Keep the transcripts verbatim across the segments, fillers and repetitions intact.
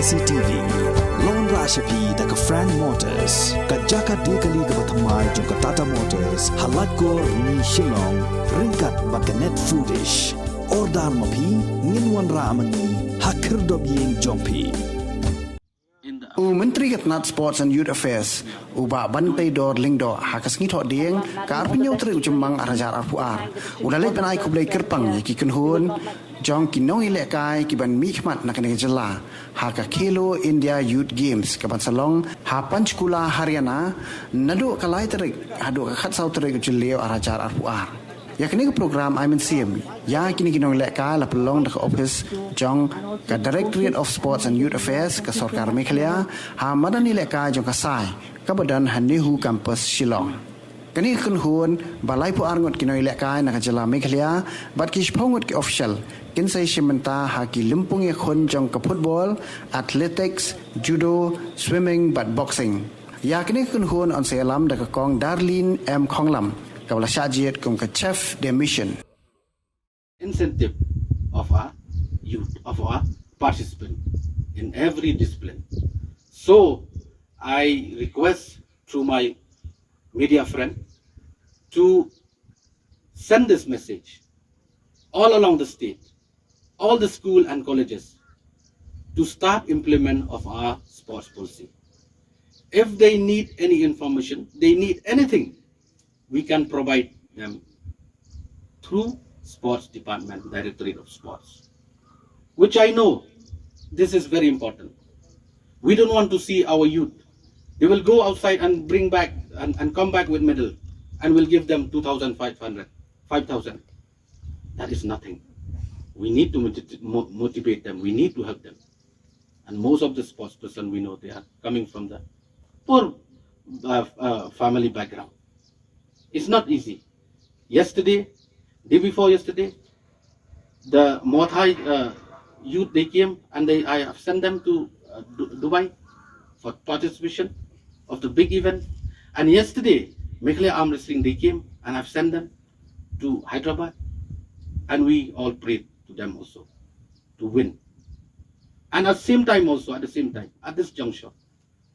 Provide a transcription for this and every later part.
C T V. Long ra sha phi da ka Frank Motors, ka jaka de kali kaba thymmai jong ka Tata Motors, ha Laitkor Rni Shillong, ryngkat bad ka Net Foodish. Order ma phi, ngin wanrah ma ngi ha khyrdop ïing jong phi. U Myntri ka tnat Sports and Youth Affairs, u Bah Banteidor Lyngdoh, ha ka sngi Thohdieng, ka arphew hynñiew tarik u Jymmang ar hajar arphew ar, u la leit ban ai khublei kyrpang ïa ki kynhun jong ki nongïalehkai ki ban mihkhmat na kane ka jylla ha ka Khelo India Youth Games ka ban sa long ha Panchkula, Haryana, naduh ka lai tarik haduh ka khatsaw tarik u Jylliew ar hajar arphew ar. Ïa kane ka program ai mynsiem ïa kine ki nongïalehkai la pynlong da ka ophis jong ka Directorate of Sports and Youth Affairs ka Sorkar Meghalaya ha madan ïalehkai jong ka SAI kaba don ha NEHU Campus, Shillong. Kane ka kynhun ba laiphew ar ngut ki nongïalehkai na ka jylla Meghalaya bad ki shiphew ngut ki official kin sa ïashim bynta ha ki lympung ïakhun jong ka football, athletics, judo, swimming bad boxing. Ïa kane ka kynhun yn sa ïalam da ka Kong Darlene M Khonglam, kaba la shah jied kum ka chef de mission. Incentive of our youth, of our participant in every discipline. So I request through my media friend to send this message all along the state, all the school and colleges, to start implement of our sports policy. If they need any information, they need anything, we can provide them through Sports Department, Directorate of Sports, which I know this is very important. We don't want to see our youth. They will go outside and bring back and, and come back with medal, and we'll give them two thousand five hundred, five thousand. That is nothing. We need to motiv-, mo-, motivate them. We need to help them. And most of the sports person we know, they are coming from the poor, uh, uh, family background. It's not easy. Yesterday, day before yesterday, the Mawthai, uh, youth, they came and they, I have sent them to, uh, Du-, Dubai for participation of the big event. And yesterday, Meghalaya Arm Wrestling, they came and I've sent them to Hyderabad. And we all prayed to them also to win. And at the same time also, at the same time, at this juncture,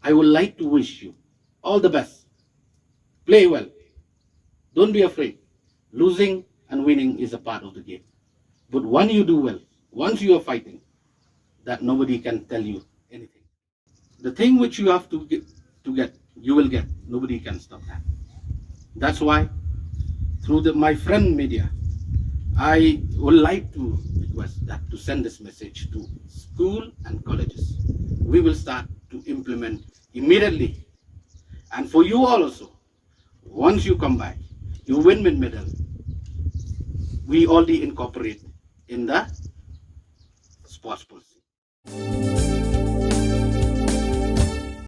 I would like to wish you all the best. Play well. Don't be afraid. Losing and winning is a part of the game. But when you do well, once you are fighting, that nobody can tell you anything. The thing which you have to get, to get, you will get. Nobody can stop that. That's why, through the, my friend media, I would like to request that to send this message to school and colleges. We will start to implement immediately. And for you all also, once you come back, you win with medal, we already incorporate in the sports policy.